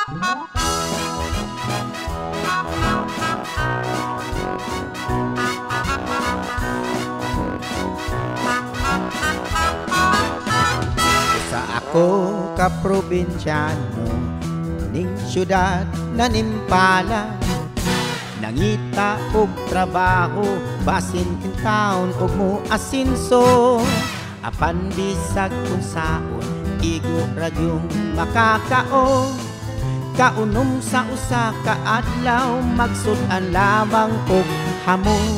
Sa ako ka probinsyano ning syudad na nimpala, nangita og trabaho basin kintaon og mo asinso. Apan bisag kung saon igo ra gyung makakaon, kaunom sa usa ka adlaw magsud-an lamang og hamon.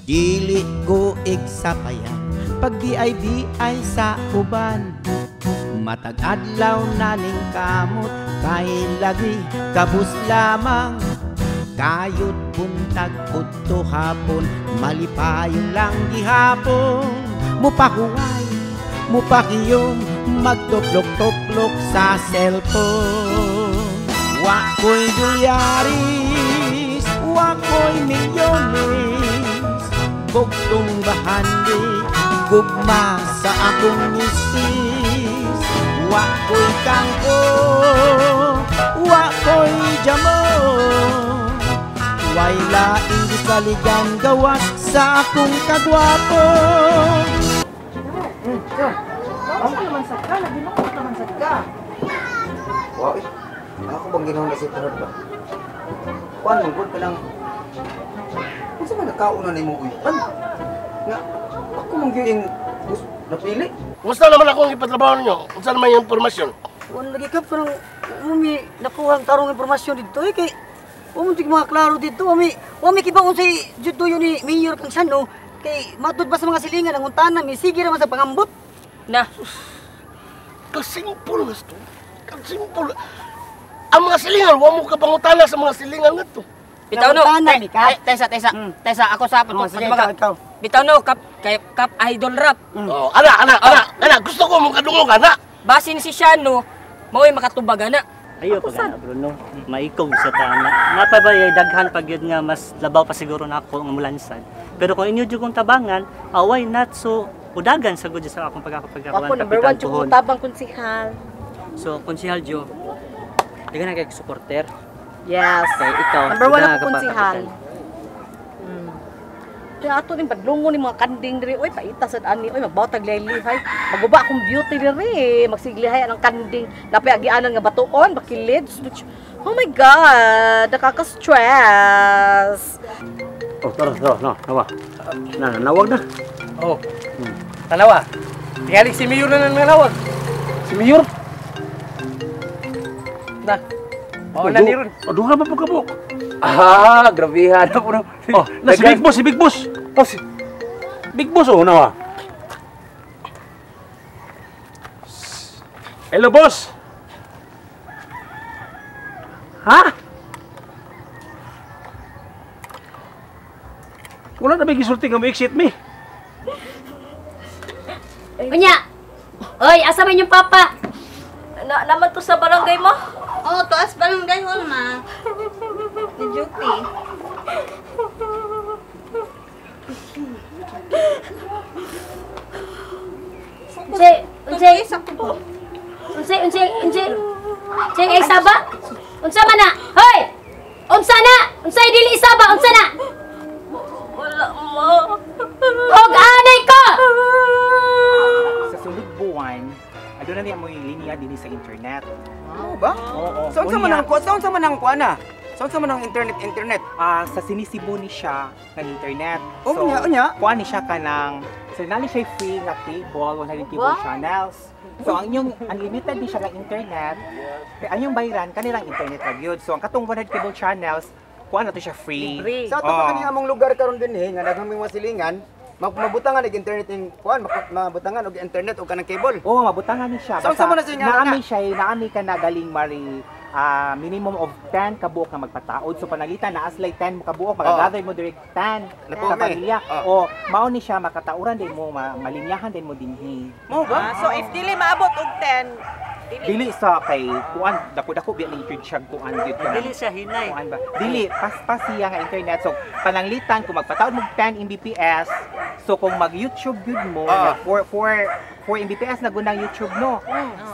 Dili ko igsapayan pag BIBI sa uban, matag adlaw na ning kamot kay lagi kabus lamang. Kayod buntag udto hapon malipayon lang gihapon, mupahuway mupakiyom magtuplok-tuplok sa cellphone. Wa ko'y dolyaris, wa ko'y milyones, bugtong bahandi gugma sa akong misis. Wa ko'y kangko, wa ko'y jamo, way laing gisaligan gawas sa akong kagwapo. Basta naman sad ka, naginukot naman sad ka. Wow, eh. Ako bang ginawa na si Tunod ba? Kuan, manggod ka lang. Kung saan man nagkauna na imong uyupan? Nga, ako mong giyong napili. Kumusta naman ako ang ipatrabaho ninyo? Kung saan naman yung impormasyon? Wala lagi ka, parang umi nakuha ang tarong impormasyon dito eh. Kay, umuntik mga klaro dito. Umi kiba kung sa'y dito yun ni Mayor kang siya, no? Kay, matod ba sa mga silingan ang untana, may sige naman sa pangambot. Na. Kasimpol na ito. Kasimpol. Ang mga silingan, huwag mo ka pangutana sa mga silingan na ito. Bitaw no. Tesa, tesa. Tesa, ako sa Oh, sige, ikaw. Bitaw no, kap, kay, kap idol rap. Oh, ana, ana, ana, ana, gusto ko mong kadungog, ana. Basin si Shano, mao'y makatubag, ana. Ayo pag ana, Bruno. Maikog sa tana. Nga pa ba daghan pag yun nga mas labaw pa siguro na ako ang mulansad. Pero kung inyo jud kong tabangan, why not so udagan sa gud sa akong pagkakapagkakuan. Ako number 1 jud kong tabang konsihal. So konsihal Jo, di ka na kay supporter. Yes. Kay ikaw number 1 ako konsihal. Kaya ato ning badlongon ni mga kanding diri, oy paita sad ani, oy magbawtag lihay. Maguba akong beauty diri, magsiglihay ang kanding. Napay agianan nga batuon, bakilid. Oh my God, nakaka-stress. Oh, tara, tara, no, nawa. Na, nawag na. Oh. Tanawa. Tingali si Mayor na nang nawag. Si Mayor? Na. Oh, na ni ron. Oh, duha pa po kabuk. Ah, grabehan na po. Oh, na si Big Boss, si Big Boss. Oh, si Big Boss, oh, nawa. Hello, boss. Ha? Wala na may gisulti nga mo-exit me. Unya! Oy, asa man yung papa? Na naman to sa barangay mo? Oh, taas barangay hall, ma. Ni duty. Unsay, unsay, unsay, unsay, unsay, unsay isaba? Unsa man na? Hoy! Unsa na? Unsay dili isaba? Unsa na? Wala, ma. Og anay ko! Sa sulod buwan, aduna niya mo yung linya dinhi sa internet. Oo ba? Oo. Saan sa man ang kuha? Saan sa man ang kuha na? Saan sa man ang internet? Sa sinisibo ni siya ng internet. Oh, so, unya, unya. Kuha ni siya ka ng, so nali siya free nga cable, 100 cable channels. So ang inyong unlimited ni siya nga internet, kaya ang inyong bayran kanilang internet ra gyud. So ang katong 100 cable channels, kuha na to siya free. Libre. Sa ato pa kani among lugar karon dinhi nga daghang mga silingan, mabutangan og internet ning kuan, mabutangan og internet og kanang cable. Oo, mabutangan ni siya. So, unsa man na siya nga naami siya, naami ka na galing mari minimum of 10 kabuok nga magpataod. So panalitan na aslay 10 mo kabuok, magagather mo direct 10 sa pamilya. O mao ni siya makatauran din mo, malinyahan din mo dinhi. Mao ba? So if dili maabot og 10, Dili sa kay kuan dako-dako biya ning gyud siya kuan gyud ka. Dili siya hinay. Kuan ba? Dili paspas siya nga internet. So pananglitan kung magpataod mo 10 Mbps, so kung mag YouTube gyud mo 4 Mbps na gunang YouTube no.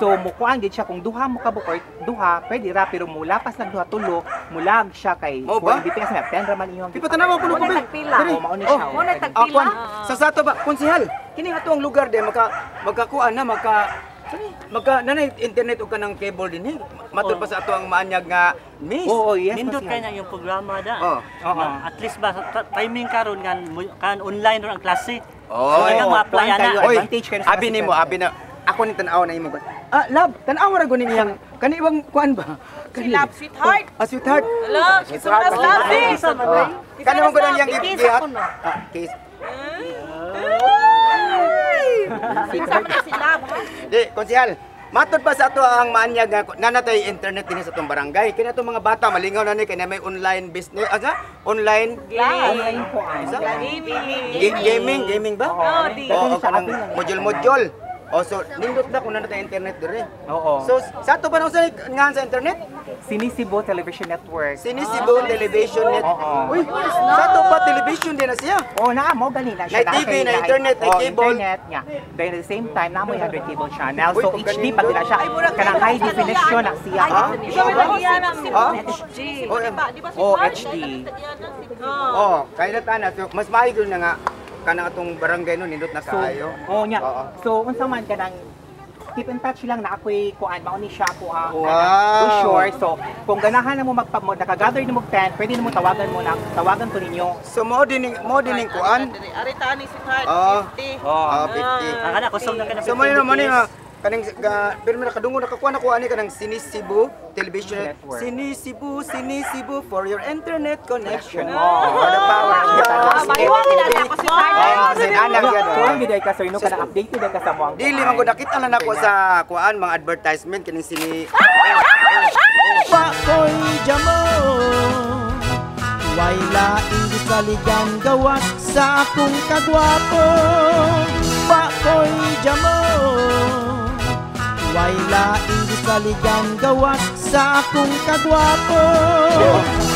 So mukuan gyud siya kung duha mo ka or duha pwede ra pero mulapas nag duha tulo mulag siya kay 4 Mbps na 10 ra man iyong. Di pa tanaw ko ko tagpila. Oh, mao ni siya. Mo na tagpila. Sa sato ba konsehal kini ato ang lugar di makakuan na maka nanay internet og kanang cable dinhi. Matud pa sa ato ang maanyag nga miss. Oo, yes. Nindot kay na yung programa da. Oh. At least ba timing karon kan online ron ang klase. Oh, so, ma-apply ana. Advantage kayo. Abi nimo, abi na ako ni tan-aw na imo. Ah, love, tan-aw ra gud niyang kani ibang kuan ba? Si love, sweetheart. Ah, sweetheart. Hello, sweetheart. Kani mo gud ang iyang gihat. Ah, kiss. Di, konsehal, matod pa sa ato ang maanyag nga nanatay internet dinhi sa atong barangay. Kini atong mga bata malingaw na ni kay may online business, asa? Online online po ang gaming, gaming ba? Oo, kanang module-module. Oh, so nindot na kung nanatay internet dire. Oo. So sa ato pa nang sa ngan sa internet? Sinisibo Television Network. Sinisibo Television Network. Uy, sa ato pa television din na siya. Oh, naa mo gali na siya. Na TV, na internet, na cable. Internet nya. Then at the same time, naa mo 100 cable channel. So HD pag na siya. Kanang high definition na siya. HD. Oh, HD. Oh, kaya na tana. So mas maayo na nga kanang atong barangay no nindot na kaayo. Oo nya. So unsa man kanang keep in touch lang na ako'y kuan mao ni siya ako ang brochure. So kung ganahan na mo nakagather na mo 10, pwede na mo tawagan mo na tawagan ko ninyo. So mo din kuan. Ari tani si 50. Oh, 50. Akala ko na kana. So mo ni kaning pero nakadungo nakakuha na ko ani kanang Sinisibo Television Network. Sinisibo, Sinisibo for your internet connection. Oh, the power. Mahiwagin na ako si Anak yan. Kuan gid ka sir no kana updated ka sa mo ang. Dili man gud nakita na nako sa kuan mga advertisement kining sini. Pa koy jamo. Way laing gisaligan gawas sa akong kagwapo. Pa koy jamo. Way laing gisaligan gawas sa akong kagwapo.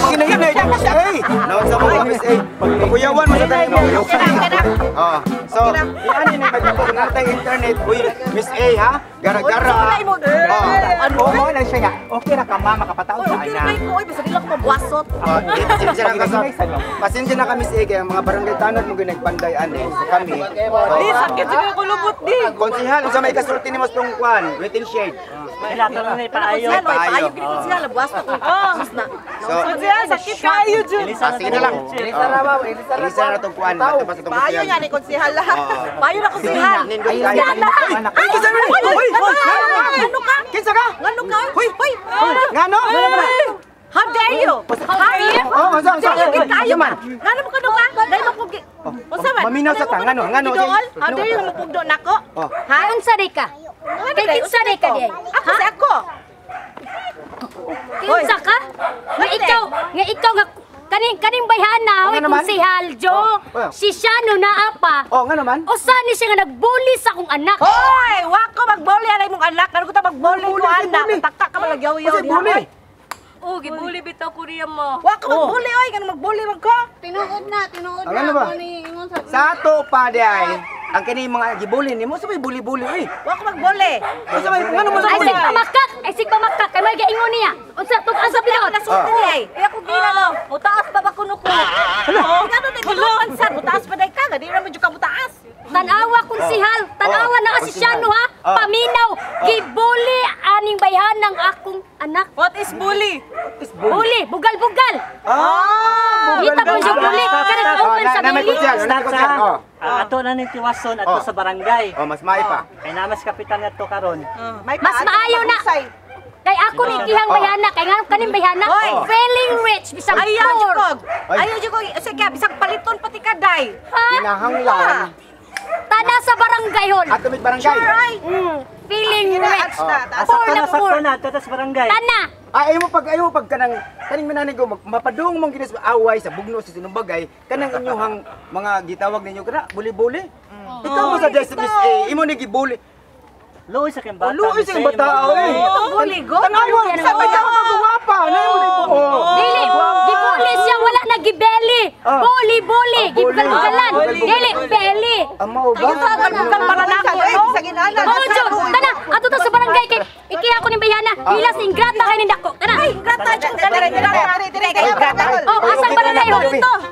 Ginahinay ko siya eh. Naon sa mo Miss A. Pakuyawan mo sa tayo. Oh. So, iani na pagkapo na tayo internet. Uy, Miss A ha. Gara-gara. Oh. Oo na siya nga. Okay ra ka ma makapataod sa ana. Okay ra ko oy basta dili ako mabuasot. Pasensya na ka Miss A kay ang mga barangay tanod mo ginagpanday ani. So kami. Di sakit siguro ko lubot di. Konsehal unsa may kasulti nimo sa tong kwan? Wait and shade. Kailangan na paayo. Paayo gid konsehal buasot ko. Na. So, konsehal sakit kaayo jud. Sige na lang. Elisa ra ba? Elisa ra tong kuan. Paayo nya ni konsehal lah. Paayo na konsehal. Ay, kinsa man? Hoy, ngano ka? Kinsa ka? Ngano ka? Hoy, ngano? How dare you? How dare you? Oh, unsa? Kayo man. Ngano mo kano ka? Dai mo pug. Unsa man? Maminaw sa ta ngano? Ngano? How dare you mapugdo nako? Ha? Unsa day ka? Kay kinsa day ka di? Ako si ako. Kinsa ka? Nga ikaw nga kaning bayhana, oy konsehal Jo. Si Shano naa pa. Oh, nga naman. Usa ni siya nga nagbully sa akong anak. Hoy, wa ko magbully anay mong anak. Ngano ko ta magbully ko anak? Takta ka malagyaw-yaw diha. Oh, gibully bitaw ko niya mo. Wa ko magbully oy, ngano magbully man ko? Tinuod na ako ni ingon sa sa ato pa di ay. Ang kini mga gibully nimo sa may bully-bully oy. Wa ko magbully. Unsa may ngano mo sa Ay bully? sig pamakak, ay sig pamakak kay may gaingon niya. Unsa tug ang sa pinuod? Nasulti ni ay. Eh ako gila no. Mutaas pa ba kuno ko? Ngano na gilupan sa mutaas pa day ka, di ra mo jud ka mutaas. Tanawa konsehal, tanawa na si Shano ha. Paminaw, gibully aning bayhanang akong anak. What is bully? Bully, bugal-bugal. Ah, Kita mo siya bully, kanang kauban sa bully. Ato na ning tiwason ato sa barangay. Oh, mas maayo pa. Kay namas kapitan ngadto karon. Mas maayo na. Kay ako ni kihang bayhana, kay ngano kaning bayhana, feeling rich bisag poor. Ayaw jud ko, sige bisag paliton pati ka day. Kinahanglan. Tana sa barangay hall. Ato mit barangay. Feeling rich. Poor na poor. Sakto na ato sa barangay. Tana. Ay, ayaw mo pag kanang kaning mananigo mapadung mong ginis away sa bugno sa sinumbagay kanang inyuhang mga gitawag ninyo kana buli-buli. Ikaw mo sa Miss A, imo ni gibuli. Luoy sa kayong bata. Luoy sa kayong bata, oy. Buli go. Tanawa, sa may ka magwapa. Dili, gibuli siya wala na gibeli. Buli, buli, gibugal-bugalan. Dili, beli. Amo ba? Bugal para nako. Sa ginana. Oh, Jud, tana, ato ta sa barangay kay ikiha ko ning bayana. Hilas ingrata kay nindako. Tana. Ay, ingrata jud. Dire, dire, dire, dire. Oh, asang barangay ho?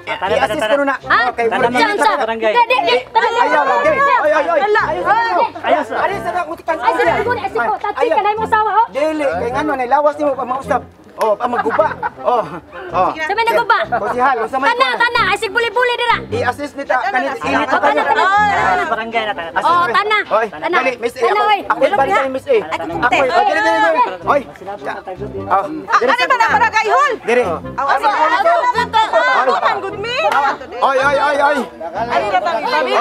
I-assist ko na. Ha? Okay, Unsa, unsa? Barangay. Di, di, tana. Ayaw, okay. Ay, ay, ay. Ayaw sa. Ayaw sa utikan. Ay, sila ko ay siko. Tati ka na imong asawa ho. Dili, kay ngano nay lawas nimo pa mausap. Oh, pa maguba. Oh. Oh. Sa may naguba. Konsihal, unsa may Tana, tana, ay sig buli-buli dira. I-assist nita kanit init Oh, tana, tana. Barangay na tana. Oh, tana. Oy, Tana. dali, Miss A. Tana, oy. Ako, balik tayo, Miss A. Ako, oy, dili, dili, dili. Oy. Oh, Ano ba na barangay hall? dili. Asa ako man good me. Oy, oy, oy, oy. Ano na tang itabi?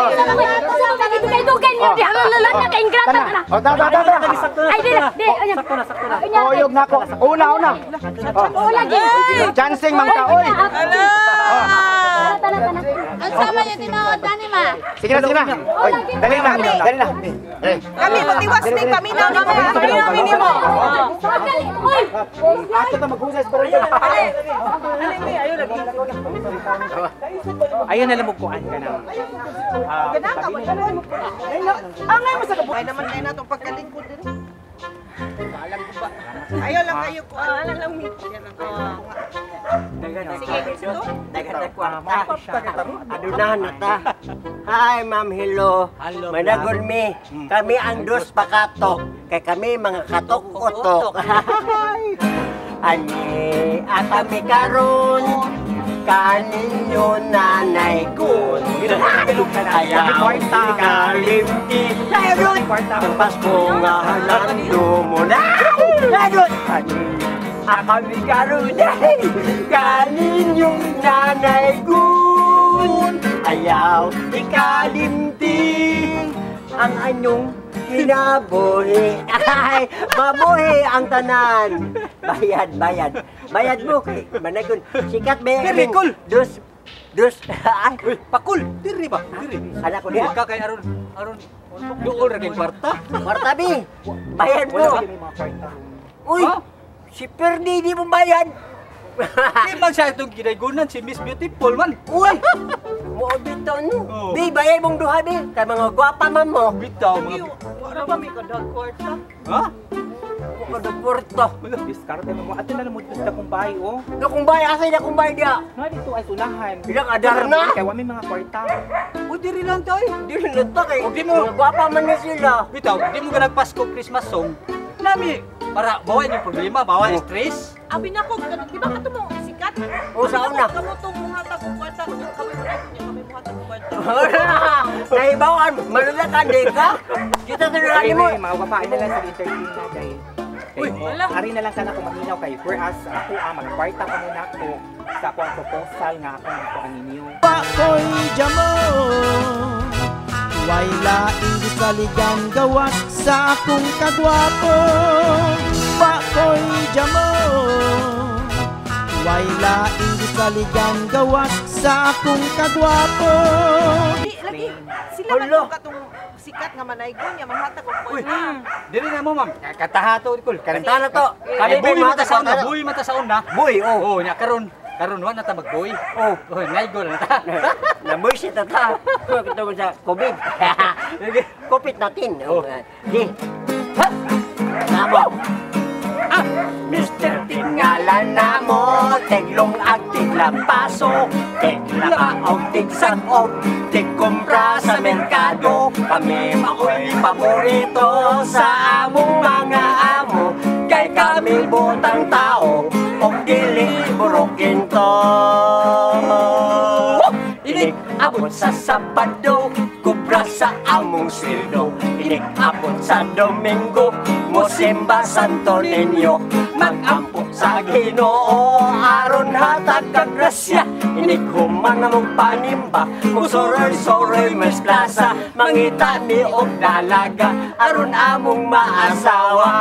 Dugay-dugay niyo di halalala ka ingrata tana. Oh, tara, tara, tara. Ay, dili, di, ayan. Sakto na, sakto na. Oyog na ako. Una, una. Oo, lagi. Chancing man ka, oy. Tana, tana, tana. Ang sama niya tinuod ani ma. Sige na, sige na. Oy, dali na, dali na. Dali. Kami motiwas ni paminaw nimo. Paminaw nimo. Oy! Ato ta maghusay sa barangay. Ayaw na lang magkuan ka na. Ganang ka mo. Angay mo sa kabuhay naman kay natong pagkalingkod diri. Ayaw lang kayo ko. Ayaw lang mi. Sige, gusto. Adunahan na ta. Hi, Ma'am Hello. Hello, Managon mi. Kami ang dos pakatok. Kay kami mga katok-utok. Ani, kami karon kaninyo nanay ko. Ayaw kalimti. Layron! Ang Pasko nga halando mo na. Layron! Ani, kami karon kaninyong nanay gun. Ayaw ikalimting ang anyong kinabuhi. Ay, mabuhi ang tanan. Bayad, bayad. Bayad mo kay managon. Sikat ba Diri, kul. Dus, dus. Ay, Uy, pakul. Diri ba? Diri. Anak ko Diri diha. ka kay aron aron duol ra kay kwarta. Kwarta bi. Bayad mo. Wala kami mga kwarta. Uy, si Perdi di mo bayad. Di man siya itong ginaygunan si Miss Beautiful man. Uy! Mo bitaw no. Oh. Bi, bayad mong duha bi. Kay mga gwapa man mo. Bitaw mga Wala pa mi kadag kwarta. Ha? Mo ka kwarta. Diskarte mo. Ato na lang mo dito sa kumbay, oh. Na kumbay, asa na kumbay diya? Na dito ay sunahan. Ilang adar na? Kay wa may mga kwarta. Uy, diri lang tayo. Dili na ta kay. Di mo- Mga gwapa man na sila. Bitaw, di mo ka nagpasko Christmas song. Nami para bawa yung problema, bawa yung stress. Abi na ko, di ba ka mo sikat? Oh, sa una. Kamo tong muhatag og kwarta, kami mo kami muhatag og kwarta. Nahibawan, malulakan di ka. Kita tulungan Ay, mo. may mga gwapa na lang sa entertain na kay. Uy, wala. Ari na lang sana kung maminaw kayo. Whereas ako, magkwarta pa muna ako sa akong proposal nga ako ang ninyo. Pakoy jamo. Way laing gisaligan gawas sa akong kagwapo. Pakoy jamo. Way laing gisaligan gawas sa akong kagwapo. Di lagi sila man Hala. tong katong sikat nga manaygon niya manghatag og Uy, kwarta. diri na mo ma'am. Kataha to kul. Kanta na to. Kami Kami buhi mga mata sa una, kwarta. buhi mata sa una. Buhi, oh. Oh, nya karon, karon wa na ta magbuhi. Oh. Oh, naigo na ta. Nabuisit na ta. Ito mo sa COVID. COVID natin. Oh. Di. Ha! Namo. Ah! Mr. Tingala na mo, tiglong ag tiglampaso, tiglakaog, tigsakog, tigkumpra sa merkado. Kami maoy paborito sa among mga amo, kay kami butang tao, og dili burukin to. Inig abot sa Sabado, kubra sa among sweldo. Inig abot sa Domingo, musimba Santo Niño. Magampo sa Ginoo, aron hatag kag grasya. Inig human na mong panimba, musuroy-suroy mas plaza. Mangita mi og dalaga, aron among maasawa.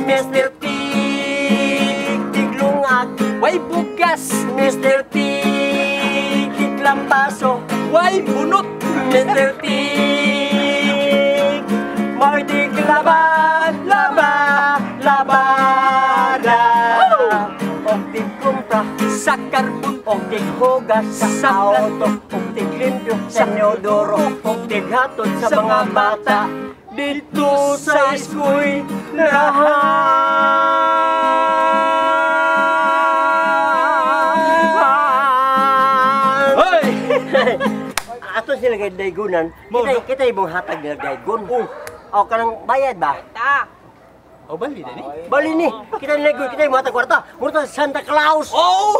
Mr. Tig, tiglungag, Way bugas, Mr. Tig, tiglampaso, way bunot. Mr. Tig, may sa karbon, og tighugas sa auto, og tiglimpyo sa inodoro, og tighatod sa mga bata dito sa eskwelahan. Hoy! Ato sila kay daygunan, kita imong hatag nila daygun. O kanang bayad ba? Ta. Oh, bali na ni. Bali ni, kita nila kita imong hatag kwarta. Murta Santa Claus. Oh!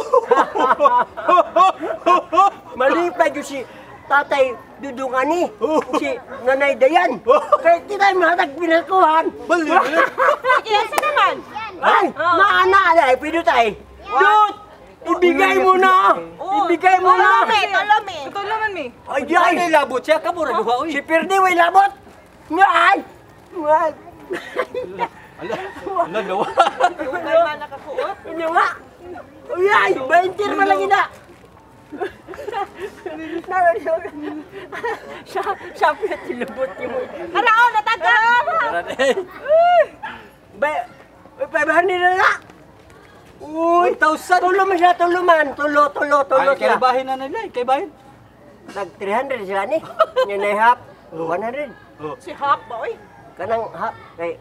Malipay gyud si Tatay Dudong ani, si Nanay Dayan. Kaya kita imong hatag pinakuhan. Bali na ni. Sige, asa naman? Ay, maana ay pwede tay. Dut! Ibigay mo na! Ibigay mo na! Tolome, tolome. mi. Ay, di ay! Ay, labot siya kamo ra duha oy. Si Perdi way labot! Nga ay! Nga! Ala, nawa. Dugay ba nakakuot? Ano nga? Uy, ay! 20 man lang ina! Sa piyat silubot yung... Haraon, nataga! Ba... 500 na na! Uy! 1,000. Tulo man siya, tulo man! Tulo, tulo, tulo Ay, sila. kay bahin na nila, kay bahin. Nag 300 sila ni. Yan ay half. 100. Si Hop ba, oy? Kanang half. Kay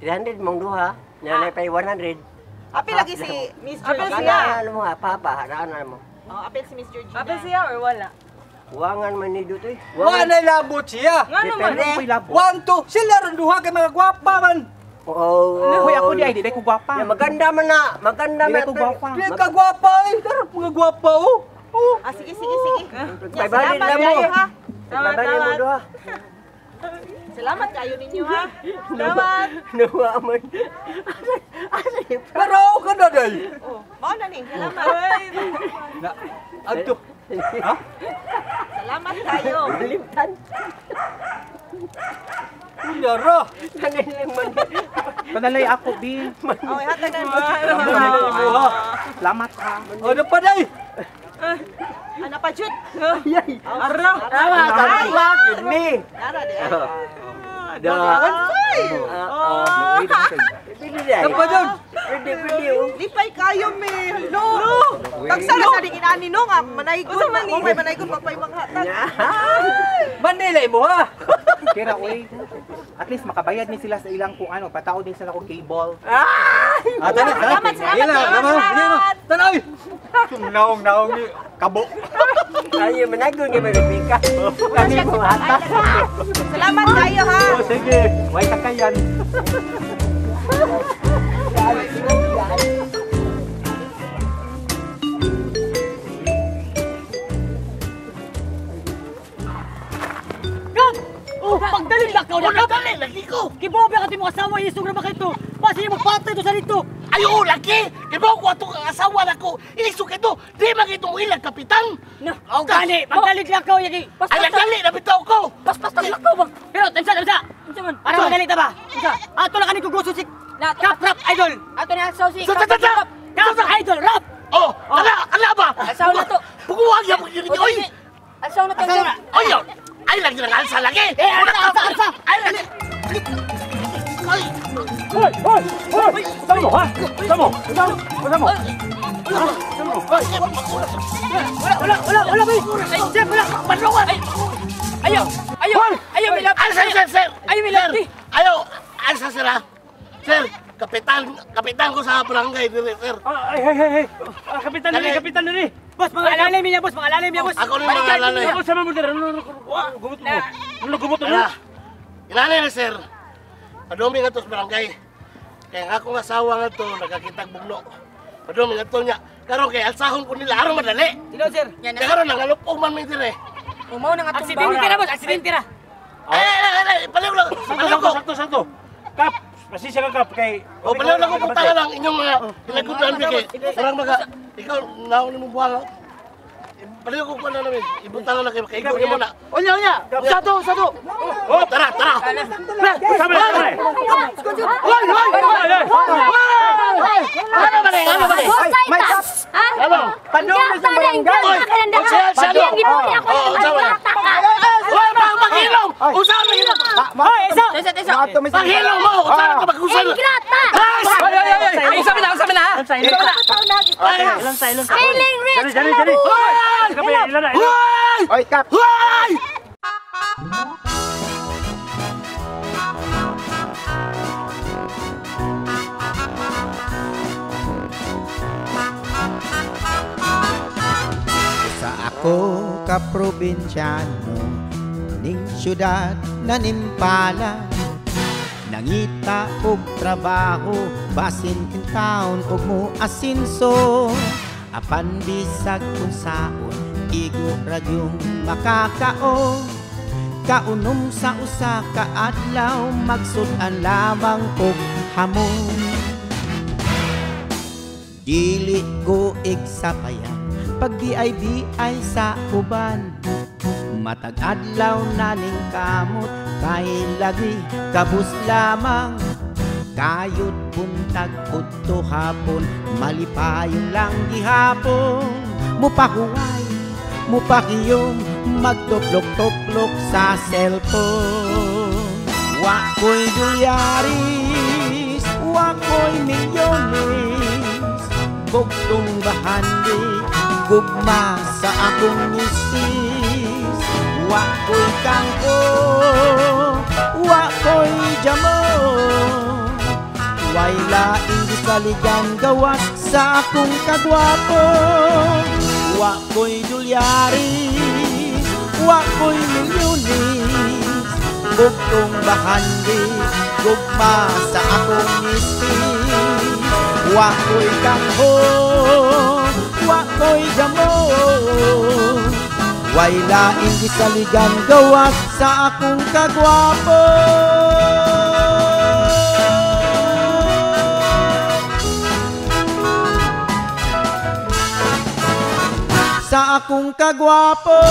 300 mong duha. Yan ay pay 100. Apil lagi si Miss Apil Georgina. siya. Ano mo ha? Papa, haraan na mo. Oh, apil si Miss Georgina. Apil siya or wala? Wangan man ni Dutoy. Wa na labot siya. Nga naman. Depende. 1 2 sila ron duha kay mga gwapa man. Oo. Hoy, ako di ay, di ko gwapa. Ya, maganda man na. Maganda Di man. ko gwapa. Di ka gwapa eh. Darap mga gwapa oh. Oh. Ah, sige, sige, sige. Ya, 500 salamat lang mo. kayo, ha? 500 mo duha. Salamat kayo ninyo, ha? Salamat. Nawa man. Asa yung Pero ka na day. Oh, mao na ni. Salamat. Na adto. Ha? Salamat kayo. Limtan? Unya ra. Nanay lang man. Panalay ako, B. Oh, hatag na. Imuha. Salamat ha. Ano pa day? Ana pa jud. Ay, Ara. Tama, tama. Yun me. Ara di. Da. Oh. Pwede di ay. Ano pa dyan? Pwede, pwede. oh. Lipay kayo me. Hello. Tagsa ra sa ding inani no nga manaygon. Mo may manaygon papay manghatag. Manila imuha. Kira, uy. At least makabayad ni sila sa ilang kung ano, patao din sila kung cable. Ah, tana, tana. Salamat, salamat, salamat. Tanaw. Naong naong ni kabo. Ay, managon nga may bigka. Kami mong hatak. Salamat kayo ha. Oh, sige. Way kakayan. Kap! Oh, pagdalin lakaw na kap! Dali, lagi ko! Kibobe ka mo asawa, isog na ba kayo? Basta mo patay to sa dito! Ayo, lagi! Ibaw ko atong asawa na ko! Ilisok ito! Di man itong ilang kapitan! Na, oh, gani! Pagdalig lakaw, yagi! Ay, nagdali na bitaw ko! Paspas na lakaw ba? Pero, timsa, timsa! Timsa man! Para madali ta ba? Timsa! Ato na kani kuguso si Kap Rap Idol! Ato na sa si Sa, sa, sa, sa! Kap Idol Rap! Oh, ala, ala ba? Asawa na to. Puguwag yan, pag yun, oy! Asaw na to. Asaw na. Oy, yun! Ay, lagi lang, alsa lagi! Eh, alsa, alsa, alsa! Ay, lagi! Ay! Hoy, hoy, hoy! Tama mo, ha? Tama mo, tama mo. Tama mo. Wala, wala, wala, wala, boy! Ay, Jeff, wala! Manungan! Ayaw! Ayaw! Ayaw, may lap! Ay, sir, sir, sir! Ayaw, may lap! Sir, Ayaw! Alsa, sir, ha? Sir, kapitan, kapitan ko sa barangay, dire, sir. Ay, ay, ay, ay. Ah, kapitan na ni, kapitan na ni. Boss, mga alalay niya, boss! Mga alalay niya, boss! Ako ni mga alalay. Ako sama mo dira. Gumot mo. Ano gumot mo? Ala, ilalay na, sir. Padumi nga to sa barangay. Kaya nga akong asawa nga to, nagkakitag bugno. Padumi nga to niya. Karon kay alsahon ko nila, aron madali. Sino, sir? Kaya karon nangalupog man mi dire. Umaw na nga itong Aksidente ra, boss! Aksidente ra! Ay, ay, ay, ay, paliw lang. Paliw ko. Sakto, sakto. Kap, pasisya ka kap kay. O, paliw lang ko punta ka lang inyong mga pinagutuan kay. Parang maga, ikaw, naon mo buhang. Paliw ko kuha na namin. Ibutang na kay kay mo na. Unya, unya! Sato, sato! Oh, tara, tara. Sama na, sama na. Hoy, hoy, hoy! Ano ba ni? Ano ba ni? Husay ta. Ha? Ano? Padung sa barangay. Padung. Gipuli ako Oh, ng unsa man? bata ka. Hoy, paghilom! Unsa man hilom? Hoy, isa! Paghilom mo! Unsa ka mag-usal? Ingrata. Ay, ay, ay, ay. Usapin na, usapin na. ha? Ikaw na, style. Ilan sa ilan sa. Feeling rich. Dali, dali, dali. Hoy! Ilan na, ilan. Hoy! Oy, kap. Hoy! Sa ako ka probinsyano ning syudad na nimpala, nangita og trabaho basin kin taon og mo asinso, apan bisag unsaon igo ra gyung makakaon, kaunom sa usa ka adlaw magsud-an lamang og hamon. Dili ko igsapayan pag BIBI sa uban, matag adlaw na ning kamot kay lagi kabus lamang, kayod buntag udto hapon malipayon lang gihapon, mupahuway mupakiyom magtuplok-tuplok sa cellphone. Wa ko'y dolyaris, wa ko'y milyones, bugtong bahandi gugma sa akong misis. Wa ko'y kangko, wa ko'y jamon, way laing gisaligan gawas sa akong kagwapo. Wa ko'y dolyaris, wa ko'y milyones, bugtong bahandi gugma sa akong misis. Wa ko'y kangko, wa ko'y jamon, way laing gisaligan gawas sa akong kagwapo. Sa akong kagwapo.